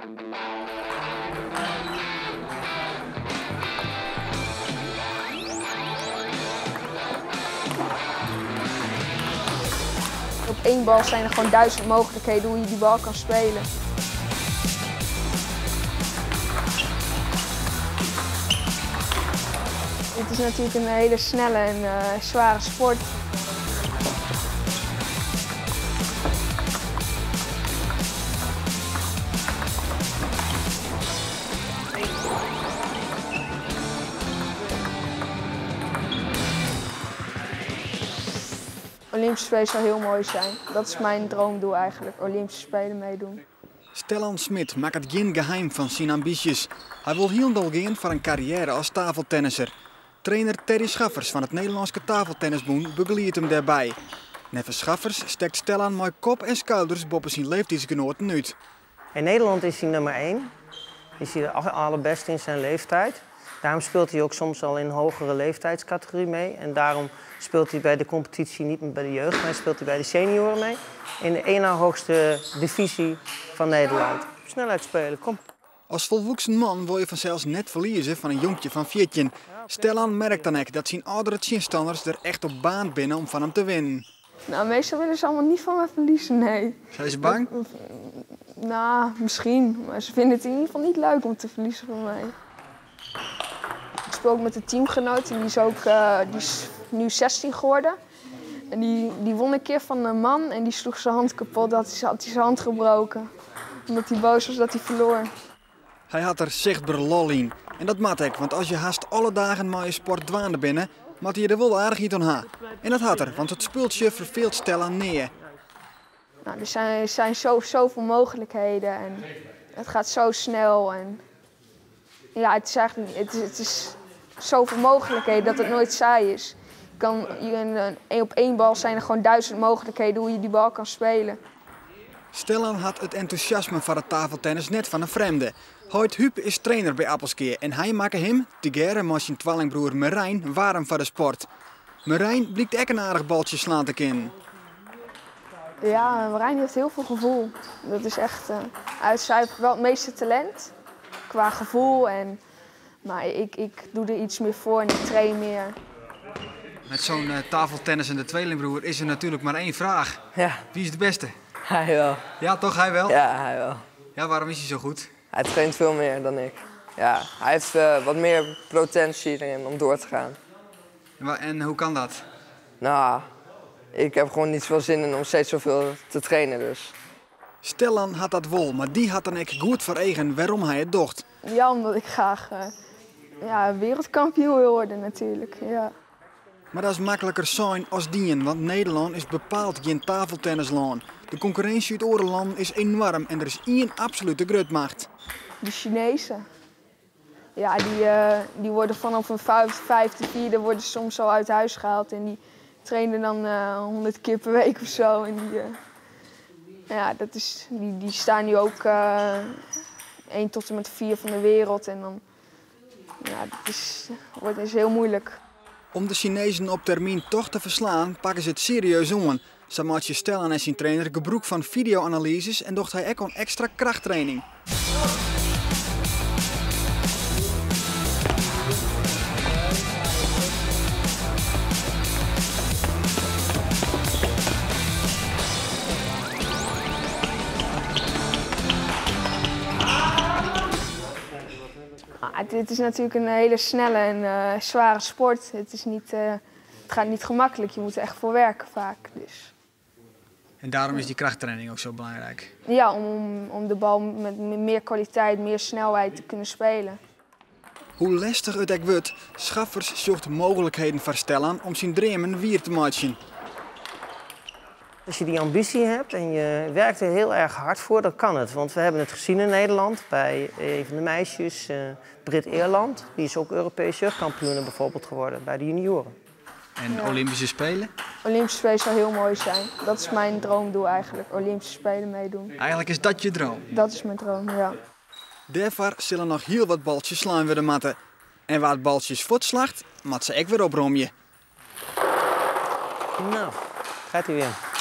Op één bal zijn er gewoon 1000 mogelijkheden hoe je die bal kan spelen. Het is natuurlijk een hele snelle en zware sport. Olympische Spelen zou heel mooi zijn. Dat is mijn droomdoel eigenlijk, Olympische Spelen meedoen. Stellan Smit maakt het geen geheim van zijn ambities. Hij wil hielendal gaan voor een carrière als tafeltennisser. Trainer Terry Schaffers van het Nederlandse Tafeltennisbond begeleidt hem daarbij. Neffens Schaffers stekt Stellan mooi kop en schouders boppen zijn leeftijdsgenoten uit. In Nederland is hij nummer 1. Is hij de allerbeste in zijn leeftijd. Daarom speelt hij ook soms al in hogere leeftijdscategorie mee. En daarom speelt hij bij de competitie niet meer bij de jeugd, maar speelt hij bij de senioren mee. In de één na hoogste divisie van Nederland. Snelheid spelen, kom. Als volwassen man wil je vanzelfs net verliezen van een jonkje van 14. Stellan merkt dan ook dat zijn oudere tegenstanders er echt op baan binnen om van hem te winnen. Nou, meestal willen ze allemaal niet van me verliezen, nee. Zijn ze bang? Nou, misschien. Maar ze vinden het in ieder geval niet leuk om te verliezen van mij. Ik speel ook met een teamgenoot en die is, ook, die is nu 16 geworden. En die won een keer van een man en die sloeg zijn hand kapot. Dat had hij zijn hand gebroken. Omdat hij boos was dat hij verloor. Hij had er zichtbaar lol in. En dat mat ik, want als je haast alle dagen maar je sport dwaande binnen, mat hij er wel aardig iets aan ha. En dat had er, want het speeltje verveelt Stellan neer. Nou, er zijn zoveel mogelijkheden en het gaat zo snel. En ja, het is eigenlijk, het is zoveel mogelijkheden dat het nooit saai is. Je kan, op één bal zijn er gewoon 1000 mogelijkheden hoe je die bal kan spelen. Stellan had het enthousiasme van het tafeltennis net van een vreemde. Hoyt Huub is trainer bij Appelskea en hij maakte hem, tegearre met zijn twinningbroer Merijn, warm voor de sport. Merijn blijkt ook een aardig baltje slaan te kunnen. Ja, Merijn heeft heel veel gevoel. Dat is echt, hij heeft wel het meeste talent qua gevoel. Maar ik doe er iets meer voor en ik train meer. Met zo'n tafeltennissende tweelingbroer is er natuurlijk maar één vraag. Ja. Wie is de beste? Hij wel. Ja, toch? Hij wel? Ja, hij wel. Ja, waarom is hij zo goed? Hij traint veel meer dan ik. Ja, hij heeft wat meer potentie erin om door te gaan. En hoe kan dat? Nou, ik heb gewoon niet zoveel zin in om steeds zoveel te trainen dus. Stellan had dat wol, maar die had dan ook goed voor eigen waarom hij het docht. Ja, omdat ik graag wereldkampioen wil worden natuurlijk. Ja. Maar dat is makkelijker zijn als dien, want Nederland is bepaald geen tafeltennisland. De concurrentie uit orenland is enorm en er is één absolute grootmacht. De Chinezen. Ja, die worden vanaf een vijfde, vierde worden soms al uit huis gehaald en die trainen dan 100 keer per week of zo. En die, ja, dat is, die staan nu ook 1 tot en met 4 van de wereld en dan, ja, dat is heel moeilijk. Om de Chinezen op termijn toch te verslaan, pakken ze het serieus aan. Zo maakt je Stellan en zijn trainer gebruik van videoanalyses en docht hij ook aan extra krachttraining. Het is natuurlijk een hele snelle en zware sport. Het gaat niet gemakkelijk, je moet er echt voor werken vaak. Dus. En daarom is die krachttraining ook zo belangrijk? Ja, om de bal met meer kwaliteit, meer snelheid te kunnen spelen. Hoe lastig het ook wordt, Schaffers zocht mogelijkheden voor Stellan om zijn dromen weer te maken. Als je die ambitie hebt en je werkt er heel erg hard voor, dan kan het. Want we hebben het gezien in Nederland bij een van de meisjes, Britt Eerland. Die is ook Europees jeugdkampioen bijvoorbeeld geworden bij de junioren. En ja. Olympische Spelen? Olympische Spelen zou heel mooi zijn. Dat is mijn droomdoel eigenlijk, Olympische Spelen meedoen. Eigenlijk is dat je droom? Dat is mijn droom, ja. Daarvoor zullen nog heel wat baltjes slaan worden matten. En waar het baltjes voortslacht, mat ze ook weer opromje. Nou, gaat hij weer.